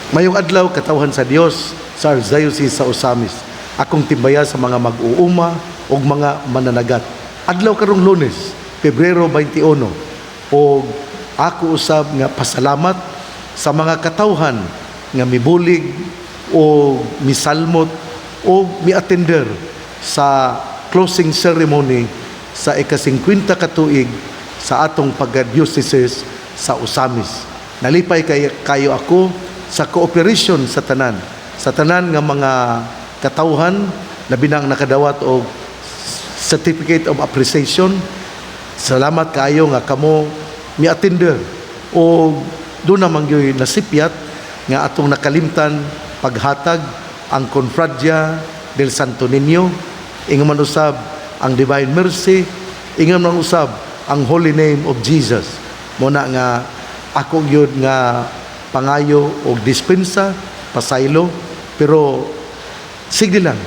Mayong adlaw, katawhan sa Dios sa Archdiocese sa Ozamiz. Akong timbaya sa mga mag-uuma ug mga mananagat. Adlaw karong Lunes, Pebrero 21, og ako usab nga pasalamat sa mga katawhan nga mibulig o misalmot o miatender sa closing ceremony sa ika-50 ka tuig sa atong pagka-diocese sa Ozamiz. Nalipay kayo ako sa cooperation sa tanan. Sa tanan nga mga katawhan, labi na ang nakadawat og certificate of appreciation. Salamat kaayo nga kamo mi-attender o doon naman gyud nasipyat nga atong nakalimtan paghatag ang Confradia del Santo Niño, ingon man usab ang Divine Mercy, ingon man usab ang Holy Name of Jesus. Mo na nga ako gyud nga pangayo og dispensa, pasaylo, pero sige lang,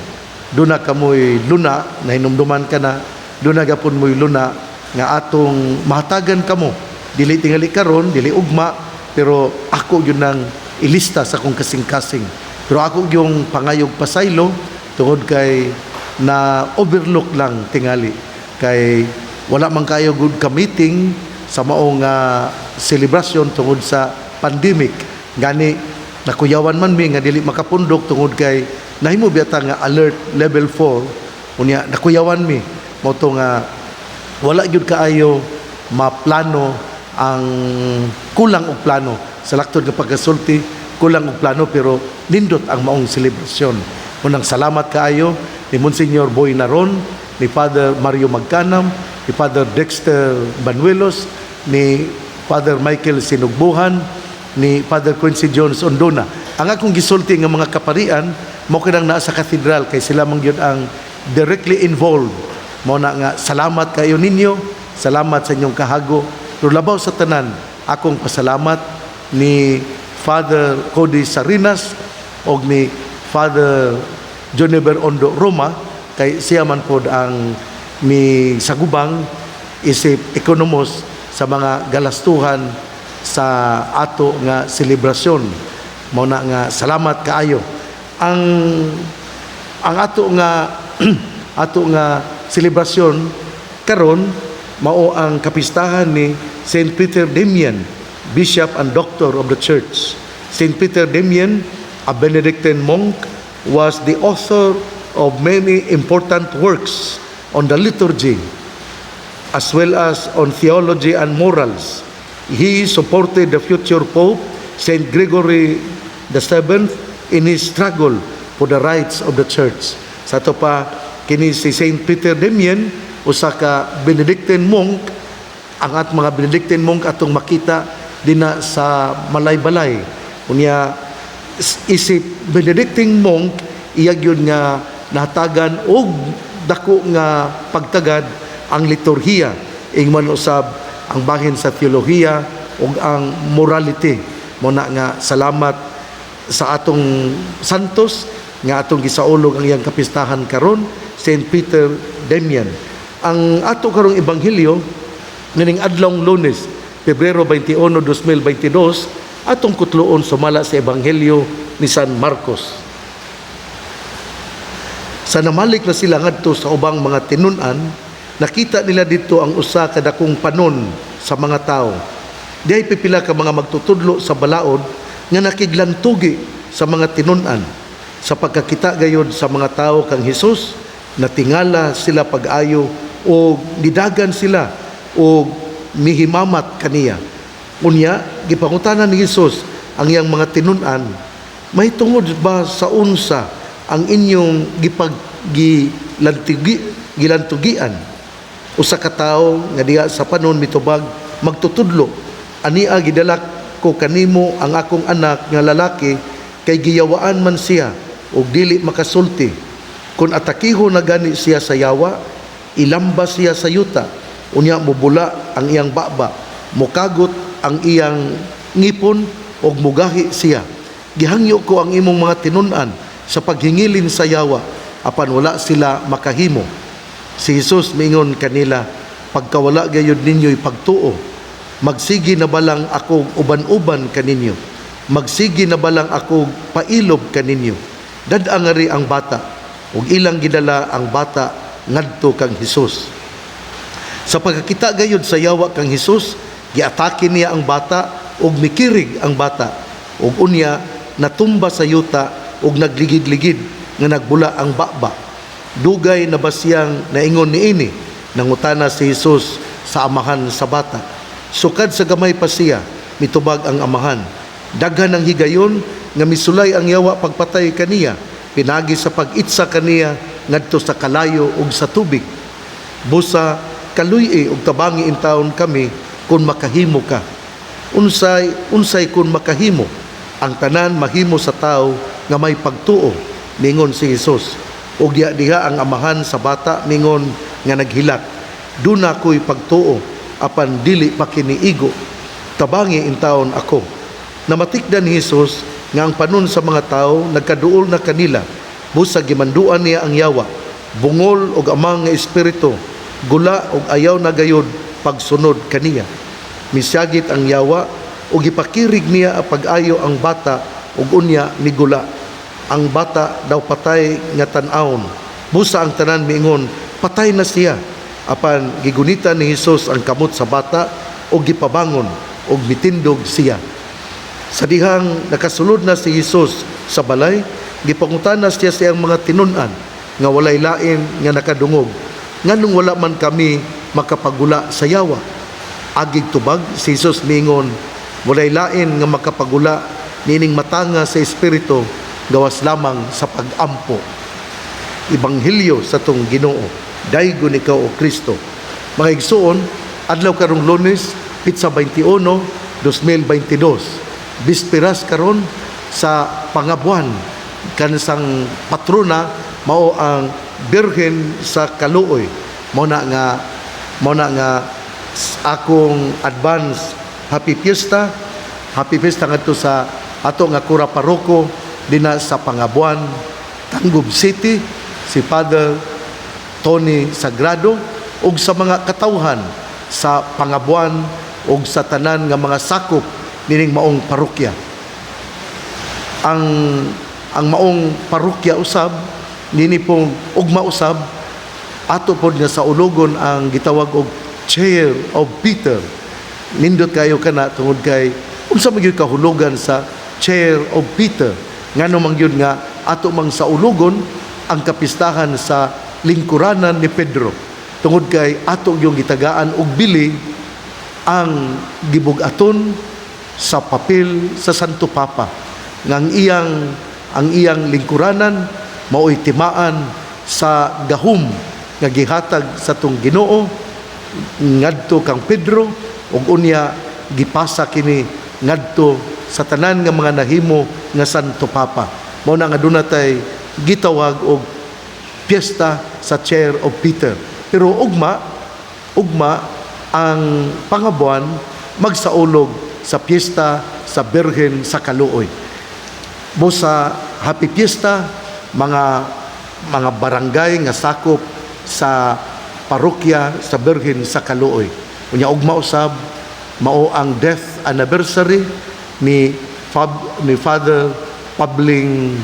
doon na kamoy luna, nahinumduman ka na, doon na gapon mo'y luna, nga atong mahatagan kamo. Dili tingali karon, dili ugma, pero ako yun nang ilista sa akong kasing-kasing. Pero ako yung pangayog pasaylo, tungod kay na overlook lang tingali. Kay wala man kayo good ka meeting sa maong selebrasyon tungod sa pandemic. Gani nakuyawan man mi nga dili makapundok tungod kay nahimo biyata nga alert level 4. Unya nakuyawan mi mo to nga wala gyud kaayo maplano, ang kulang og plano sa laktod nga pagkasulti, kulang og plano, pero nindot ang maong selebrasyon. Unang salamat kaayo ni Monsignor Boy Naron, ni Father Mario Magkanam, ni Father Dexter Banuelos, ni Father Michael Sinugbuhan, ni Father Quincy Jones Ondona. Ang akong gisulti nga mga kaparian mo kanang naa sa katedral kay sila man gyud ang directly involved. Mo na nga salamat kayo ninyo, salamat sa inyong kahago. Pero labaw sa tanan, akong pasalamat ni Father Cody Sarinas og ni Father Joniver Ondo Roma kay siya man pod ang mi sagubang isip ekonomos sa mga galastuhan sa ato nga selebrasyon. Mao na nga salamat kaayo. Ang ato nga selebrasyon karon mao ang kapistahan ni Saint Peter Damian, Bishop and Doctor of the Church. Saint Peter Damian, a Benedictine monk, was the author of many important works on the liturgy as well as on theology and morals. He supported the future Pope, Saint Gregory VII, in his struggle for the rights of the Church. Sa ato pa, kini si Saint Peter Damian, usa ka Benedictine monk. Ang at mga Benedictine monk atong makita dinha sa Malaybalay. Unya isip Benedictine monk, iya gyud nga nahatagan og dako nga pagtagad ang liturhiya, ingon usab ang bahin sa teolohiya ug ang morality. Mo na nga salamat sa atong santos nga atong gisaulog ang iyang kapistahan karon, Saint Peter Damian. Ang ato karong ebanghelyo nining adlawng Lunes, Pebrero 21, 2022, atong kutloon sumala sa Ebanghelyo ni San Marcos. Sa namalik na sila ngadto sa ubang mga tinun-an, nakita nila dito ang usa ka dakong panon sa mga tao. Dihay pipila ka mga magtutudlo sa balaod nga nakiglantugi sa mga tinun-an. Sa pagkakita gayod sa mga tao kang Hesus, natingala sila pag-ayo o nidagan sila o mihimamat kaniya. Unya, gipangutana ni Hesus ang iyang mga tinun-an, "Mahitungod ba sa unsa ang inyong gipag gilantugi, gilantugian?" Usa ka tawo nga diha sa panon mitubag, "Magtutudlo, ania gidala ko kanimo ang akong anak nga lalaki kay giyawaan man siya ug dili makasulti. Kung atakihon na gani siya sa yawa, ilamba siya sa yuta, unya mubula ang iyang baba, mukagot ang iyang ngipon ug mugahi siya. Gihangyo ko ang imong mga tinun-an sa paghingilin sa yawa, apan wala sila makahimo." Si Jesus miingon kanila, "Pagkawala gayud ninyo'y pagtuo, magsige na balang ako uban-uban kaninyo?" Magsige na balang ako pailob kaninyo? Dad-a ngari ang bata." Ug ilang gidala ang bata ngadto kang Hesus. Sa pagkakita gayud sa yawa kang Hesus, giatake niya ang bata ug mikirig ang bata. Ug unya natumba sa yuta ug nagligid-ligid nga nagbula ang baba. "Dugay na ba siyang naingon niini?" nangutana si Hesus sa amahan sa bata. "Sukad sa gamay pa siya," mitubag ang amahan. "Daghan ang higayon nga misulay ang yawa pagpatay kaniya pinagi sa pag-itsa kaniya ngadto sa kalayo ug sa tubig. Busa kaluy-i ug tabangi intawon kami kung makahimo ka." "Unsay unsay kun makahimo? Ang tanan mahimo sa tao nga may pagtuo," mingon si Hesus. Ug diha diha ang amahan sa bata mingon nga naghilak, "Duna ko'y pagtuo, apan dili pa kini igo. Tabangi intawon ako." Namatikdan ni Hesus nga ang panon sa mga tao nagkaduol na kanila. Busa gimanduan niya ang yawa, "Bungol og amang nga espiritu, gula og ayaw na gayod pagsunod kaniya." Misyagit ang yawa ug gipakirig niya ang pag-ayo ang bata ug unya migula. Ang bata daw patay nga tan-awon. Busa ang tanan miingon, "Patay na siya." Apan gigunitan ni Hesus ang kamot sa bata ug gipabangon ug mitindog siya. Sa dihang nakasulod na si Hesus sa balay, gipangutana siya sa iyang mga tinun-an nga walay lain nga nakadungog, "Nganong wala man kami makapagula sa yawa?" Agig tubag si Hesus miingon, "Walay lain nga makapagula niining matanga sa espiritu gawas lamang sa pag-ampo." Ebanghelyo sa atong Ginoo. Daygon ikaw, o Kristo. Mga igsuon, adlaw karong Lunes, petsa 21, 2022. Bisperas karon sa Pangabuan, kansang patrona mao ang Birhen sa Kaluoy. Mao na nga akong advance happy fiesta, happy fiesta ngadto sa ato nga kura paroko dina sa Pangabuan, Tangub City, si Father Tony Sagrado, ug sa mga katawhan sa Pangabuan ug sa tanan nga mga sakop nining maong parokya. Ang maong parokya usab nini pong ugma usab ato pod nga saulogon ang gitawag og Chair of Peter. Nindot kayo kana tungod kay unsa man gyud kahulugan sa Chair of Peter? Ngano man gyud nga ato mang saulugon ang kapistahan sa lingkuranan ni Pedro? Tungod kay ato yung gitagaan og bili ang gibug-aton sa papel sa Santo Papa nga ang iyang lingkuranan mao'y timaan sa gahum nga gihatag sa atong Ginoo ngadto kang Pedro ug unya gipasa kini ngadto sa tanan nga mga nahimo nga Santo Papa. Mao na nga duna tay gitawag og piyesta sa Chair of Peter. Pero ugma ugma ang Pangabuan magsaulog sa piyesta sa Birhen sa Kaluoy. Busa happy fiesta mga barangay nga sakop sa parokya sa Birhen sa Kaluoy. Unya ugma usab mao ang death anniversary ni Father Pabling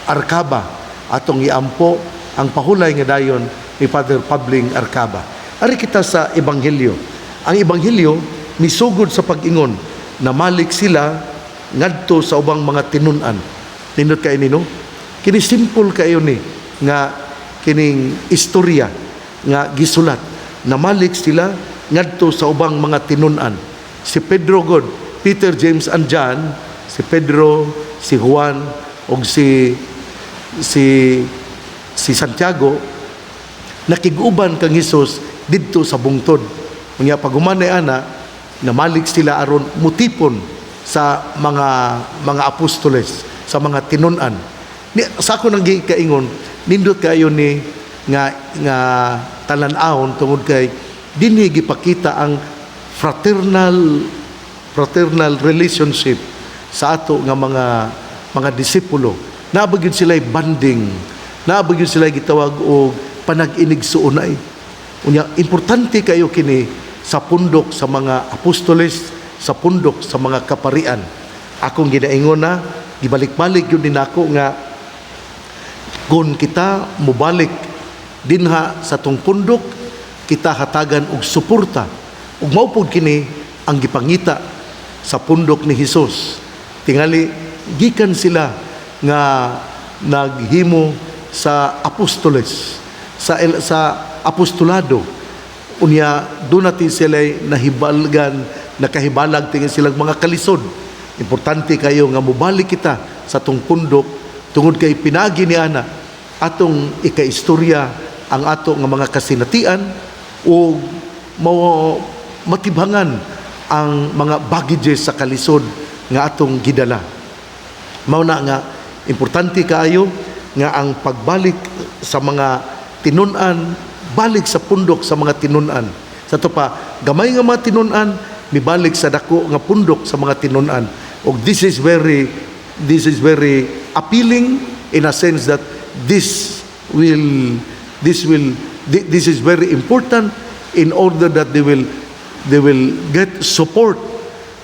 Arkaba. Atong iampo ang pahulay nga dayon ni Father Pabling Arkaba. Ari kita sa Ebanghelyo. Ang Ebanghelyo misugod sa pag-ingon namalik sila ngadto sa ubang mga tinun-an. Nindot kay nino? Kini simple kayo ni nga kining istorya nga gisulat. Namalik sila ngadto sa ubang mga tinun-an. Si Pedro god, Peter, James and John, si Pedro, si Juan ug si Santiago nakig-uban kang Hesus didto sa bungtod. Unya pag human ana, namalik sila aron mutipon sa mga apostoles, sa mga tinun-an. Ni, sa ako nang gikaingon, nindot kayo ni nga nga talan-awon tungod kay dinhi gipakita ang fraternal relationship sa ato nga mga disipulo. Naa ba gyud sila bonding, naa ba gyud sila gitawag og panag-inigsuonay. Unya importante kayo kini sa pundok sa mga apostoles, sa pundok sa mga kaparian. Akong ginaingon na, gibalik-balik gyud ni nako nga kung kita mobalik dinha sa atong pundok, kita hatagan og suporta, ug mao pud kini ang gipangita sa pundok ni Hesus. Tingali gikan sila nga naghimo sa apostoles, sa apostolado. Unya duna ti sila nahibalgan, nakahibalag tingin silang mga kalisod. Importante kayo nga mobalik kita sa atong pundok tungod kay pinagi ni ana atong ikaistorya ang ato nga mga kasinatian o mao matibhangan ang mga baggages sa kalisod nga atong gidala. Mao na nga importante kaayo nga ang pagbalik sa mga tinun-an, balik sa pundok sa mga tinun-an. Sa ato pa gamay nga mga tinun-an, mibalik sa dako nga pundok sa mga tinun-an. Og this is very appealing in a sense that this is very important in order that they will get support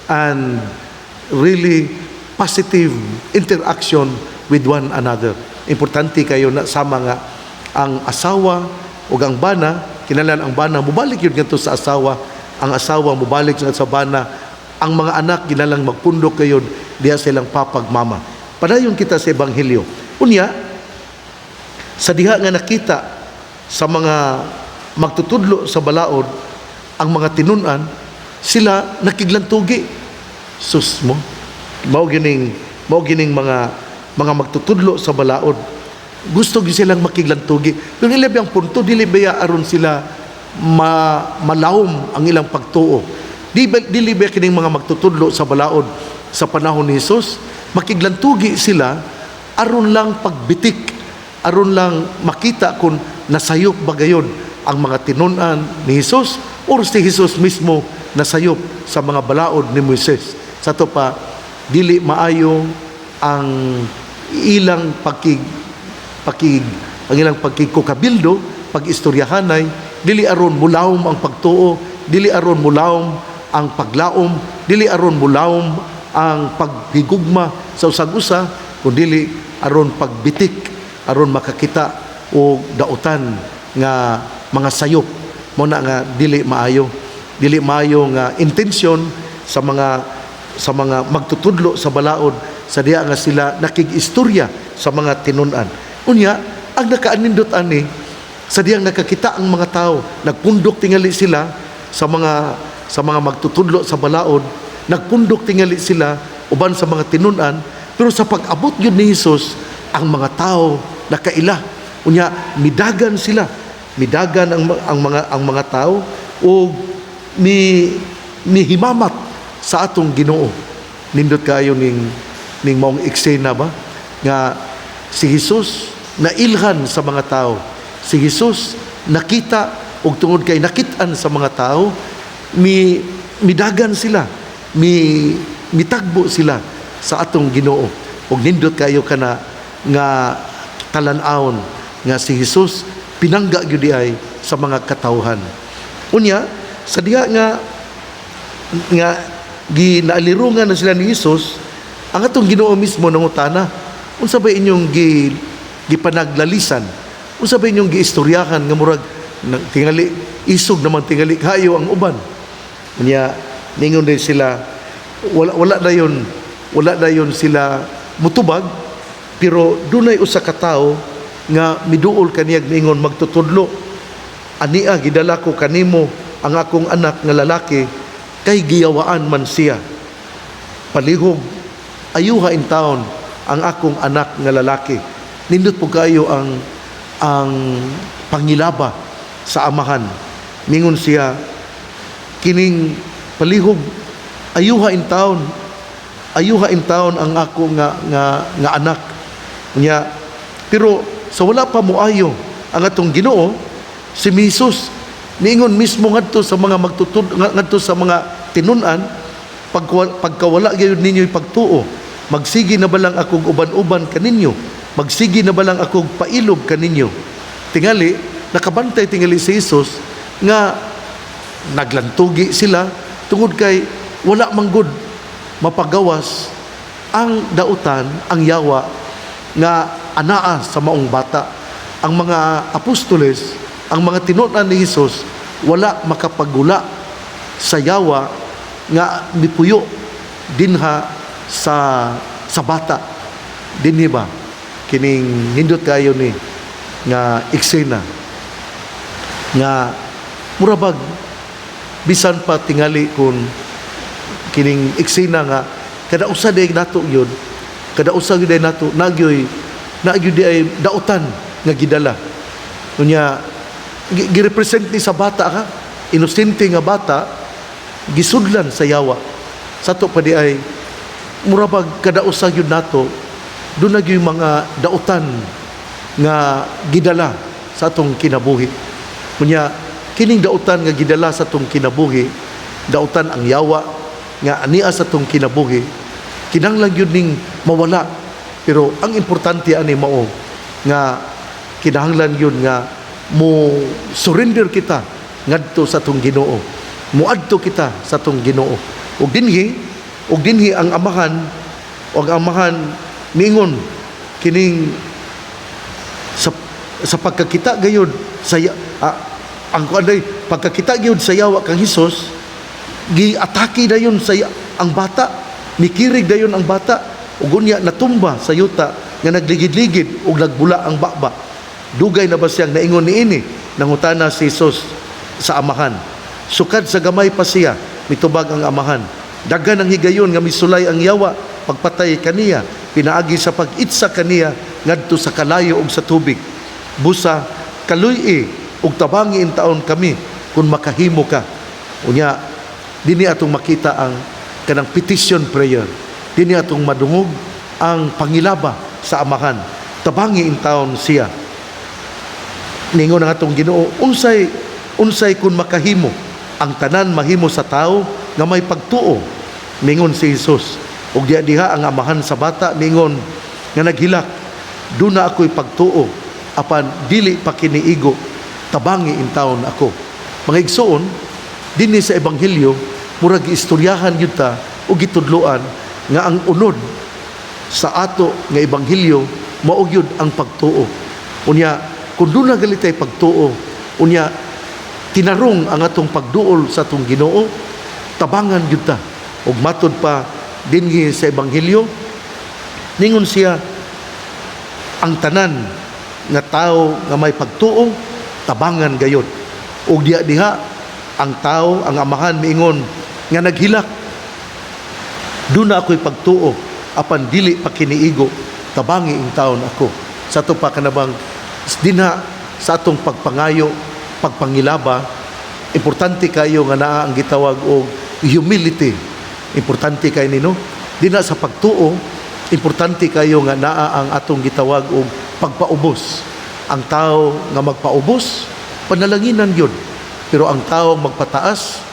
and really positive interaction with one another. Importante kayo na sama nga ang asawa ug ang bana, kinahanglan ang bana mobalik gyud ngadto sa asawa, ang asawa mobalik sa bana, ang mga anak kinahanglan magpundok kayo diha sa ilang papag mama. Padayon kita sa ebanghelyo. Unya, sa diha nga nakita sa mga magtutudlo sa balaod ang mga tinun-an, sila nakiglantugi. Sus mo, mao gining mga magtutudlo sa balaod. Gusto gyud silang makiglantugi. Pero ila ang punto, dili ba aron sila malawom ang ilang pagtuo? Dili ba kining mga magtutudlo sa balaod sa panahon ni Jesus, makiglantugi sila aron lang pagbitik, aron lang makita kung nasayop ba gayon ang mga tinun-an ni Jesus or si Jesus mismo nasayop sa mga balaod ni Moises. Sa ato pa, dili maayo ang ilang pagkigkukabildo, pag-istoryahanay, dili aron mulawom ang pagtuo, dili aron mulawom ang paglaom, dili aron mulawom ang paghigugma sa usag-usa, kundi aron pagbitik, aron makakita og dautan nga mga sayop. Mao na nga dili maayo. Dili maayo nga intensyon sa mga magtutudlo sa balaod sa diha nga sila nakig-istorya sa mga tinun-an. Unya, ang nakaanindot ani, sa diyang nakakita ang mga tao, nagpundok tingali sila sa mga magtutudlo sa balaod, nagpundok tingali sila uban sa mga tinun-an, pero sa pag-abot gyud ni Hesus, ang mga tao nakaila. Unya midagan sila. Midagan ang mga tao o mi mihimamat sa atong Ginoo. Nindot kayo ning maong eksena ba nga si Jesus nailhan sa mga tao. Si Jesus nakita, ug tungod kay nakit-an sa mga tao, mi midagan sila, mi mitagbo sila sa atong Ginoo. Ug nindot kayo kana nga talan-awon nga si Jesus pinangga gyud ay sa mga katawhan. Unya, sa diha nga nga ginaalirungan na sila ni Jesus, ang atong Ginoo mismo nangutana, "Unsa ba inyong gipanaglalisan? Unsa ba inyong giistoryahan nga murag tingali isog naman tingali kayo ang uban?" Unya ningon din sila, wala na yon sila mutubag, pero dunay usa ka tawo nga miduol kaniyag niingon, "Magtutudlo, ania gidala ko kanimo ang akong anak nga lalaki kay giyawaan man siya. Palihog ayuha in taon ang akong anak nga lalaki." Nindot po kayo ang pangilaba sa amahan. Ningon siya kining, "Palihog ayuha in taon, ayuha in taon ang ako nga anak." Nya pero sa wala pa moayo ang atong Ginoo, si Jesus niingon mismo ngadto sa mga magtutud ngadto sa mga tinun-an, "Pagkawala gyud ninyo pagtuo, magsige na ba lang akong uban-uban kaninyo? Magsige na ba lang akong pailob kaninyo?" Tingali nakabantay tingali si Jesus nga naglantugi sila tungod kay wala man gud mapagawas Ang dautan, ang yawa nga anaa sa maong bata. Ang mga apostoles, ang mga tinunan ni Hesus, wala makapagula sa yawa nga mipuyo dinha sa bata. Dinhi ba kining nindot kayo ni nga eksena nga murabag bisan pa tingali kun kining eksena nga kada usa day nato yun, kada usa gyud nato nagyoy di ay dautan nga gidala. Unya girepresent ni sa bata ka, inosente nga bata, gisudlan sa yawa. Sa ato pa di ay murabag kada usa gyud nato duna gyud mga dautan nga gidala sa atong kinabuhi. Unya kining dautan nga gidala sa atong kinabuhi, dautan ang yawa nga ania sa atong kinabuhi, kinahanglan gyud ning mawala. Pero ang importante ani mao nga kinahanglan gyud nga mo surrender kita ngadto sa atong Ginoo, moadto kita sa atong Ginoo. Ug dinhi ang amahan ningon kining sa pagkakita gayud sa ang kuan day, pagkakita gyud sa yawa kang Hesus, giatake dayon sa ang bata, nikirig dayon ang bata ug unya natumba sa yuta nga nagligid-ligid ug nagbula ang baba. "Dugay na ba siyang naingon niini?" nangutana si Jesus sa amahan. "Sukad sa gamay pa siya," mitubag ang amahan. "Daghan ang higayon nga misulay ang yawa pagpatay kaniya pinaagi sa pag-itsa kaniya ngadto sa kalayo ug sa tubig. Busa kaluy-i ug tabangi intaon kami kung makahimo ka." Unya dinhi atong makita ang kanang petition prayer. Dinhi atong madungog ang pangilaba sa amahan. "Tabangi intaon siya." Ningon ang atong Ginoo, "Unsay kun makahimo? Ang tanan mahimo sa tao nga may pagtuo," ningon si Jesus. Ug diha diha ang amahan sa bata ningon nga naghilak, "Duna ako'y pagtuo, apan dili pa kiniigo, tabangi intawon ako." Mga igsoon, dinhi sa ebanghelyo murag giistoryahan gyud ta ug gitudloan nga ang unod sa ato nga ebanghelyo mao gyud ang pagtuo. Unya kung duna galitay pagtuo, unya tinarong ang atong pagduol sa atong Ginoo, tabangan gyud ta. Ug matud pa dinhi sa ebanghelyo, ningon siya, ang tanan nga tao nga may pagtuo tabangan gayod. Ug diha diha ang tao, ang amahan miingon nga naghilak, "Duna ako'y pagtuo, apan dili pa kiniigo, tabangi intawon ako." Sa ato pa kanabang dinha sa atong pagpangayo, pagpangilaba, importante kayo nga naa ang gitawag og humility. Importante kay nino dinha sa pagtuo. Importante kayo nga naa ang atong gitawag og pagpaubos. Ang tao nga magpaubos, panalanginan yun, pero ang tao magpataas,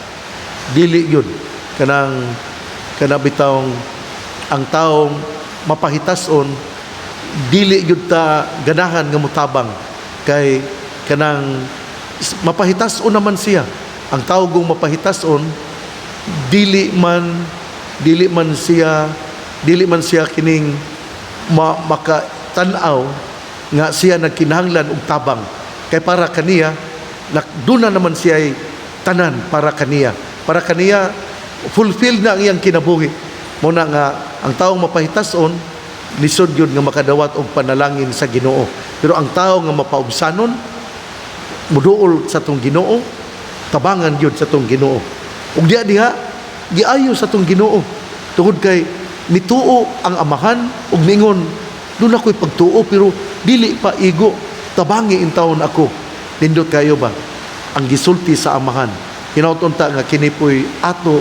dili yun. Kanang kana bitawng ang taong mapahitason, dili gyud ta ganahan nga mutabang kay kanang mapahitason naman siya. Ang tawgong mapahitason, dili man siya kining makatan-aw nga siya nagkinahanglan og tabang kay para kaniya duna naman siya ay tanan. Para kaniya fulfilled na ang iyang kinabuhi. Mao na nga ang taong mapahitason, lisod yun nga makadawat og panalangin sa Ginoo. Pero ang tao nga mapaubsanon, muduol sa tong Ginoo, tabangan gyud sa tong Ginoo. Ug diha diha giayo sa tong Ginoo tungod kay mituo ang amahan ug ningon, "Duna ko'y pagtuo pero dili pa igo, tabangi intawon ako." Nindot kayo ba ang gisulti sa amahan? Hinaut unta nga kini po'y ato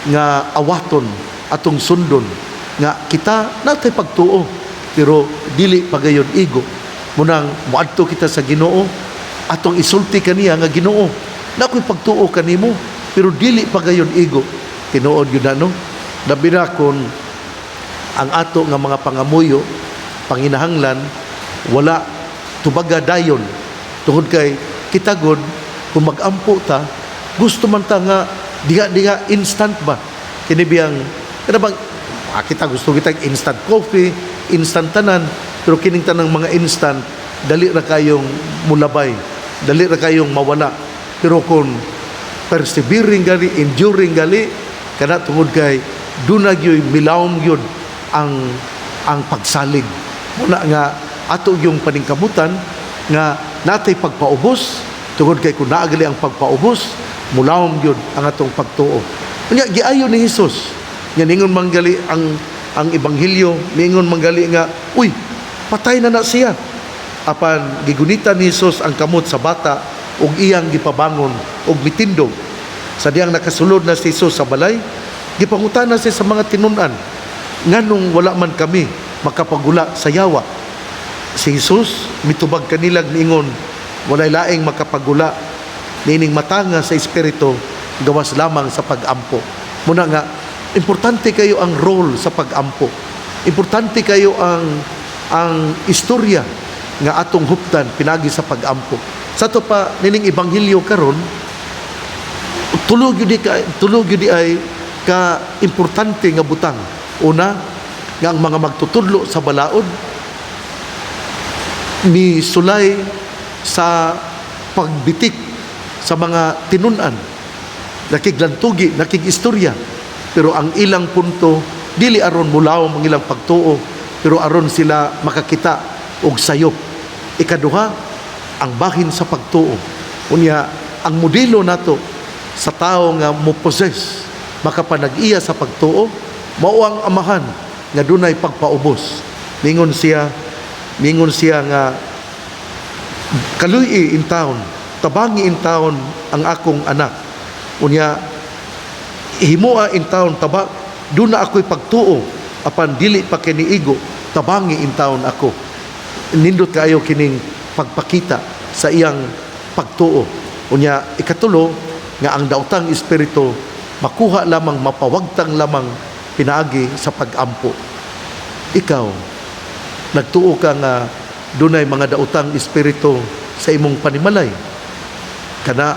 nga awaton, atong sundon nga kita natay pagtuo pero dili pa gayon igo. Munang moadto kita sa Ginoo, atong isulti kaniya nga, "Ginoo, naa ko'y pagtuo kanimo pero dili pa gayon igo." Tinuod yun na, no? Labi na kon ang ato nga mga pangamuyo, panginahanglan, wala tubaga dayon tungod kay kita gud, kung mag-ampo ta, gusto man ta nga diha diha instant ba. Kini biyang kana bang Ah, kita gusto kita instant coffee, instant tanan, pero kining tanang mga instant, dali ra kayong mulabay, dali ra kayong mawala. Pero kung persevering gali, enduring gali, kana tungod kay duna gyoy milawom gyud ang pagsalig. Muna nga ato yung paningkamutan nga natay pagpaubos, tungod kay kung naa gali ang pagpaubos, mulawom gyud ang atong pagtuo. Unya giayo ni Hesus. Nya ningon manggali ang ebanghelyo, ningon manggali nga, "Uy, patay na na siya." Apan gigunitan ni Hesus ang kamot sa bata ug iyang gipabangon ug mitindog. Sa diyang nakasulod na si Hesus sa balay, gipangutana siya sa mga tinun-an, "Nganong wala man kami makapagula sa yawa?" Si Jesus mitubag kanilag niingon, "Walay laing makapagula niining matanga sa espiritu gawas lamang sa pag-ampo." Muna nga importante kayo ang role sa pag-ampo. Importante kayo ang istorya nga atong huptan pinagi sa pag-ampo. Sa ato pa nining ebanghelyo karon, tulo gyud di ay ka importante nga butang. Una, nga ang mga magtutudlo sa balaod ni sulay sa pagbitik sa mga tinun-an, nakiglantugi, nakigistorya, pero ang ilang punto dili aron mulawom ang ilang pagtuo, pero aron sila makakita og sayop. Ikaduha, ang bahin sa pagtuo. Unya ang modelo nato sa tao nga mo possess, makapanag-iya sa pagtuo, mao ang amahan nga dunay pagpaubos. Ningon siya nga, "Kaluy-i in town, tabangi in town ang akong anak. Unya himoa in town taba, duna ako'y pagtuo, apan dili pa kiniigo, tabangi in town ako." Nindot kaayo kining pagpakita sa iyang pagtuo. Unya ikatulo, nga ang daotang espiritu makuha lamang, mapawagtang lamang pinaagi sa pag-ampo. Ikaw, nagtuo ka nga dunay mga daotang espiritu sa imong panimalay? Kana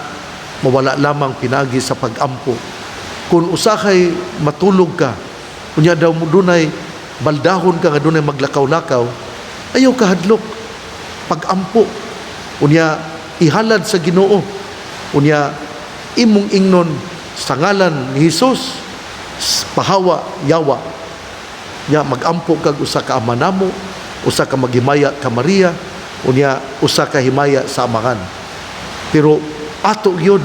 mawala lamang pinagi sa pag-ampo. Kung usahay matulog ka, unya daw dunay baldahon ka nga dunay maglakaw-lakaw, ayaw ka hadlok, pag-ampo. Unya ihalad sa Ginoo. Unya imong ingnon, "Sa ngalan ni Hesus, pahawa yawa." Nya magampo kag usa ka Ama Namo, usa ka Maghimaya ka Maria, unya usa ka himaya sa Amahan. Pero ato gyud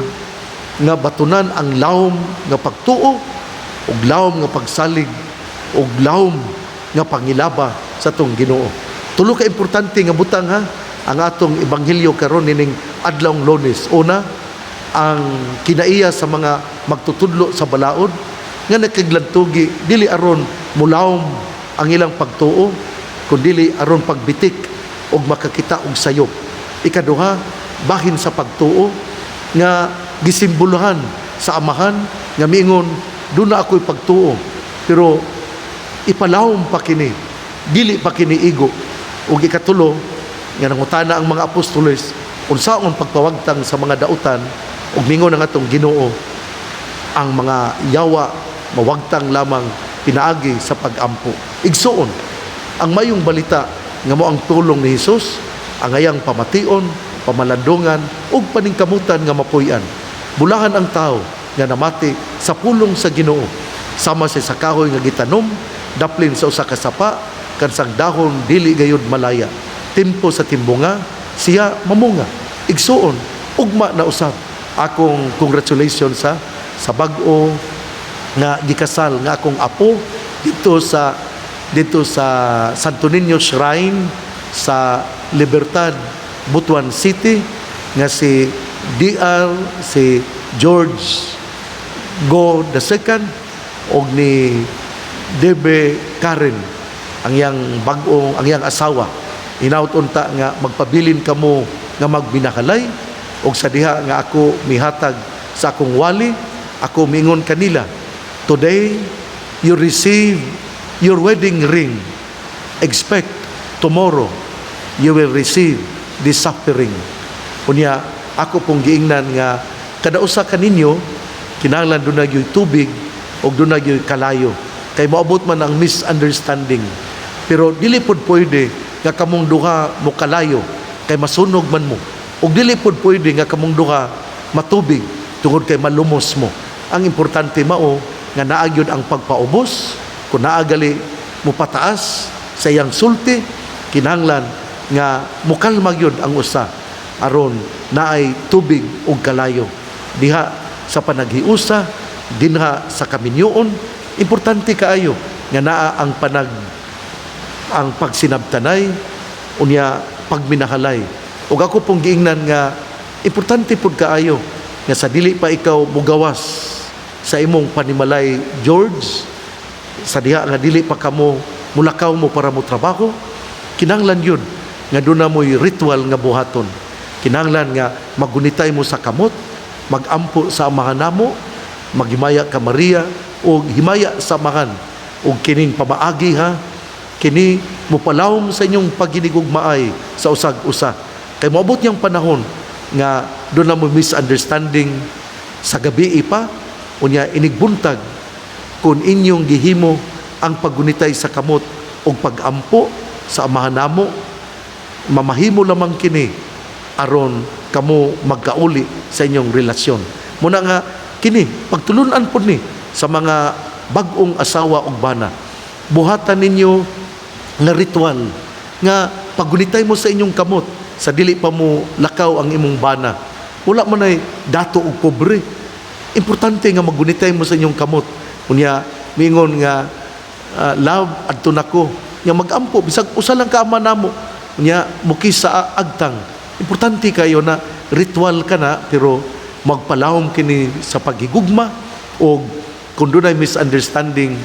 nga batunan ang lawom nga pagtuo ug lawom nga pagsalig ug lawom nga pangilaba sa atong Ginoo. Tulo ka importante nga butang ha ang atong ebanghelyo karon nining adlawng Lunes. Una, ang kinaiya sa mga magtutudlo sa balaod nga nakiglantugi dili aron mulawom ang ilang pagtuo, kundili aron pagbitik og makakita og sayop. Ikaduha, bahin sa pagtuo nga gisimboluhan sa amahan nga miingon, "Duna ako'y pagtuo, pero ipalawom pa kini, dili pa kini igo." Ug ikatulo, nga nangutana ang mga apostoles unsaon pagpawagtang sa mga dautan, ug mingon ang atong Ginoo, ang mga yawa mawagtang lamang pinaagi sa pag-ampo. Igsuon, ang mayong balita nga mo ang tulong ni Hesus ang ayang pamation, pamalandungan ug paningkamutan nga mapuy-an. Bulahan ang tao nga namati sa pulong sa Ginoo. Sama sa kahoy nga gitanom daplin sa usa ka sapa, kansang dahon dili gayud malaya. Tempo sa timbunga, siya mamunga. Igsuon, ugma na usab akong congratulations sa bag-o nga gikasal nga akong apo dito sa Santo Niño Shrine sa Libertad, Butuan City, nga si DR si George Go the second og ni Debe Karen, ang iyang bag-ong, ang iyang asawa. Hinaut unta nga magpabilin kamo nga magbinakalay, og sa diha nga ako mihatag sa akong wali, ako mingon kanila, "Today you receive your wedding ring. Expect tomorrow you will receive the suffering." Unya ako pong giingnan nga kada usa kaninyo kinahanglan dunay gyud tubig ug dunay gyud kalayo. Kay moabot man ang misunderstanding. Pero dili pud pwede nga kamong duha mo kalayo kay masunog man mo. Ug dili pud pwede nga kamong duha matubig tungod kay malumos mo. Ang importante mao nga naa gyud ang pagpaubos. Kung naa gali mo pataas sa iyang sulti, kinahanglan nga mukalma gyud ang usa aron naay tubig ug kalayo diha sa panaghiusa, dinha sa kaminyoon. Importante kaayo nga naa ang pagsinabtanay, unya pagminahalay. Ug ako pong giingnan nga importante pud kaayo nga sa dili pa ikaw mugawas sa imong panimalay, George, sa diha nga dili pa kamo mulakaw mo para mo trabaho, kinahanglan yun nga duna mo'y ritual nga buhaton. Kinahanglan nga magunitay mo sa kamot, magampo sa Amahan namo, maghimaya ka Maria ug himaya sa Amahan. Ug kining pamaagi ha, kini mopalawom sa inyong paghinigugmaay sa usag usa, kay moabot niyang panahon nga duna moy misunderstanding sa gabi pa, unya inigbuntag. Kung inyong gihimo ang paggunitay sa kamot ug pagampo sa Amahan namo, mamahimo lamang kini aron kamo magkauli sa inyong relasyon. Muna nga kini pagtulunan pud ni sa mga bag-ong asawa ug bana. Buhatan ninyo nga ritual nga paggunitay mo sa inyong kamot sa dili pa mo lakaw ang imong bana. Wala man ay dato og pobre. Importante nga maggunitay mo sa inyong kamot. Unya mingon nga, "Love, adto nako." Nya magampo bisag usa lang ka Ama namo. Unya mukis sa agtang. Importante kayo na ritual ka na, pero magpalawom kini sa paghigugma, o kung dunay misunderstanding,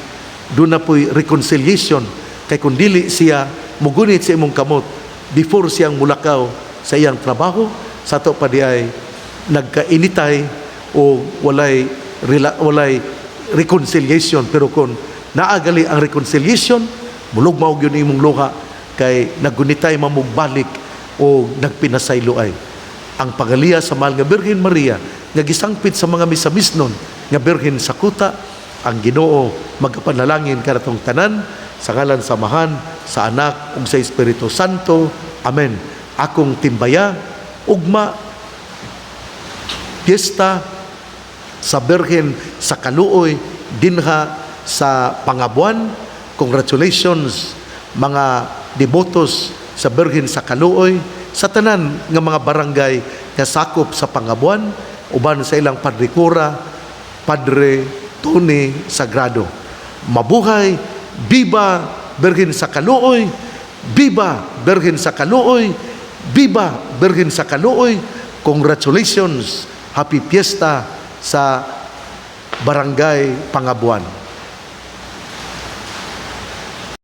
duna po'y reconciliation, kay kung dili siya mugunit sa imong kamot before siyang mulakaw sa iyang trabaho, sa ato pa di ay nagkainitay o walay reconciliation. Pero kung naa gali ang reconciliation, mulugmaw gyud imong luha kay naggunitay mamugbalik o nagpinasayloay. Ang pagaliya sa mahal nga Birhen Maria nga gisangpit sa mga misamisnon nga Birhen sa kuta. Ang Ginoo magapanalangin kanatong tanan sa ngalan sa Amahan, sa Anak ug sa Espiritu Santo. Amen. Akong timbaya, ugma piyesta sa Birhen sa Kaluoy dinha sa Pangabuan. Congratulations, mga debotos sa Birhen sa Kaluoy sa tanan nga mga barangay nga sakop sa Pangabuan, uban sa ilang Padre Cura, Padre Tony Sagrado. Mabuhay! Viva Birhen sa Kaluoy! Viva Birhen sa Kaluoy! Viva Birhen sa Kaluoy! Congratulations! Happy Fiesta sa Barangay Pangabuan.